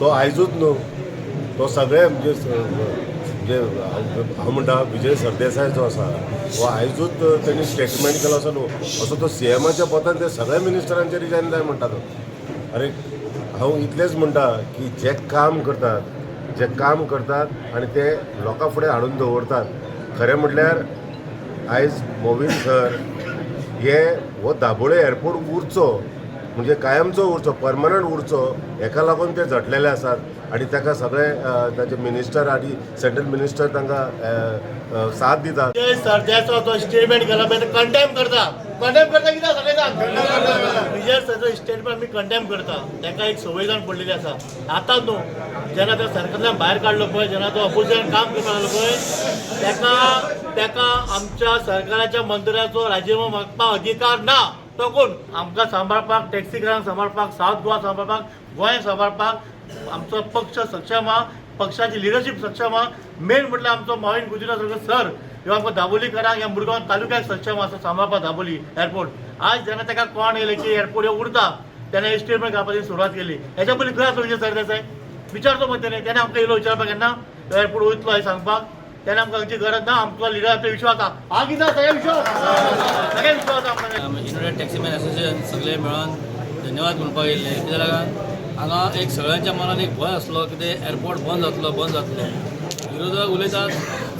तो आयजूच न्हू, तो सगळे म्हणजे म्हणजे हांव म्हणटा, विजय सरदेसाय जो आसा हो आयजूच तेणी स्टेटमेंट केलो असो न्हू. असो तो सीएमाच्या पदान ते सगळ्या मिनिस्टरांचे रिजायन जाय म्हणटा तो. अरे, हांव इतलेंच म्हणटा की जे काम करतात आनी ते लोकां फुडें हाडून दवरतात. खरें म्हटल्यार आयज मोविन सर हे हो दाबोळे एअरपोर्ट उरचो, म्हणजे कायमचो उरचो, परमनंट उरचो, हेका लागून ते झटलेले आसात आनी ताका सगळे ताचे मिनिस्टर आनी सेंट्रल मिनिस्टर तांकां साथ दितात. विजय सरदेसाय तो स्टेटमेंट केला पळय, कंडेम करता. कंडेम करता कित्याक? सगळे सांग. विजय सरचो स्टेटमेंट आमी कंडेम करता. ताका एक संवय जावन पडलेली आसा. आतां न्हू, जेन्ना त्या सरकारांतल्यान भायर काडलो पळय, जेन्ना तो अपोजिशन काम करपाक लागलो पळय, ताका आमच्या सरकाराच्या मंत्र्याचो राजिनामो मागपाक अधिकार ना. तो कोण आमकां सांबाळपाक, टॅक्सीकारांक सांबाळपाक, सावथ गोवा सांबाळपाक, गोंय सांबाळपाक? आमचो पक्ष सक्षम आहा, पक्षाची लिडरशीप सक्षम आहा. मेन म्हटल्यार आमचो माविन गुदिन्हो सारको सर ह्यो आमकां दाबोलीकरांक, ह्या मुरगांव तालुक्याक सक्षम आसा सांबाळपाक दाबोली एअरपोर्ट. आज जेन्ना ताका कोण येयलें की एअरपोर्ट ह्यो उरता, तेन्ना हे स्टेटमेंट घालपाची सुरवात केली. हेच्या पयलीं खंय आसलो विजय सरदेसाय? विचारचो मग तेणे. तेणे आमकां येयलो विचारपाक केन्ना एअरपोर्ट वयतलो हें सांगपाक? तेन्ना आमकां खंयची गरज ना. आमचो लिडराचो विश्वास आहा. हा, कितें सगळ्या विश्वास, सगळ्या विश्वास आहा आमकां. युनायटेड टॅक्सीमॅन असोसिएशन सगळे मेळून धन्यवाद म्हणपाक येयल्ले, कित्याक हांगा एक सगळ्यांच्या मनात एक भंय आसलो की ते एअरपोर्ट बंद जातलो, बंद जातलो. विरोधक उलयतात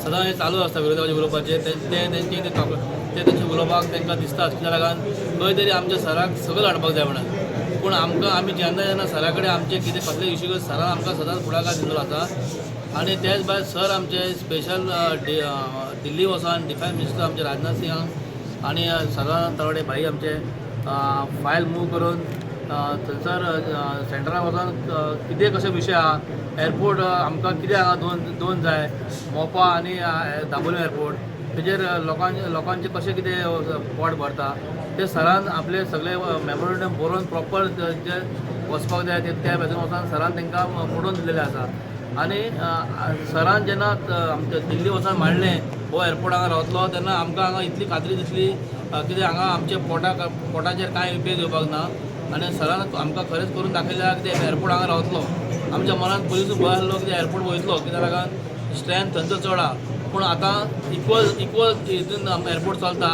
सदां, हें चालू आसता विरोधकाचें उलोवपाचें. ते ते तेंचे ते ते तेंचे उलोवपाक तांकां दिसता, कित्याक लागून खंय तरी आमच्या सराक सगळं हाडपाक जाय म्हणून. पूण आमकां आमी जेन्ना जेन्ना सरा कडेन आमचे कितें कसले इश्यू, सरान आमकां सदांच फुडाकार दिल्लो आसा. आनी त्याच भायर सर आमचे स्पेशल दिल्ली वचोन डिफेन्स मिनिस्टर आमचे राजनाथ सिंहांक आनी सदानंद तावडे भाई आमचे फायल मूव करून थंयसर सेंटराक वचोन कितें कशें विशय आहा, एअरपोर्ट आमकां कितें हांगा दोन दोन जाय, मोपा आनी दाबोलीम एअरपोर्ट, तेजेर लोकांचें कशें कितें पोट भरता, ते सरान आपले सगळे मेमोरेंडम बरोवन प्रॉपर जे वचपाक जाय ते त्या बेतून वचोन सरान तांकां मोडून दिलेलें आसा. आनी सरान जेन्ना आमच्या दिल्ली वचोन मांडलें हो एअरपोर्ट हांगा रावतलो, तेन्ना आमकां हांगा इतली खात्री दिसली कितें हांगा आमच्या पोटाचेर कांय इफेक्ट येवपाक ना. आनी सरान आमकां खरेंच करून दाखयलें की एअरपोर्ट हांगा रावतलो. आमच्या मनांत पयलींच भंय आसलो की एअरपोर्ट वयतलो, कित्याक लागून स्ट्रेंथ थंयचो चड आहा. पूण आतां इक्वल इक्वल हितून एअरपोर्ट चलता.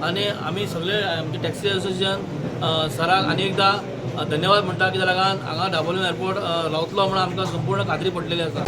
आनी आमी सगळे आमचे टॅक्सी असोसिएशन सराक आनी एकदां धन्यवाद म्हणटा, कित्याक लागून हांगा दाबोलीम एअरपोर्ट रावतलो म्हणून आमकां संपूर्ण खात्री पडलेली आसा.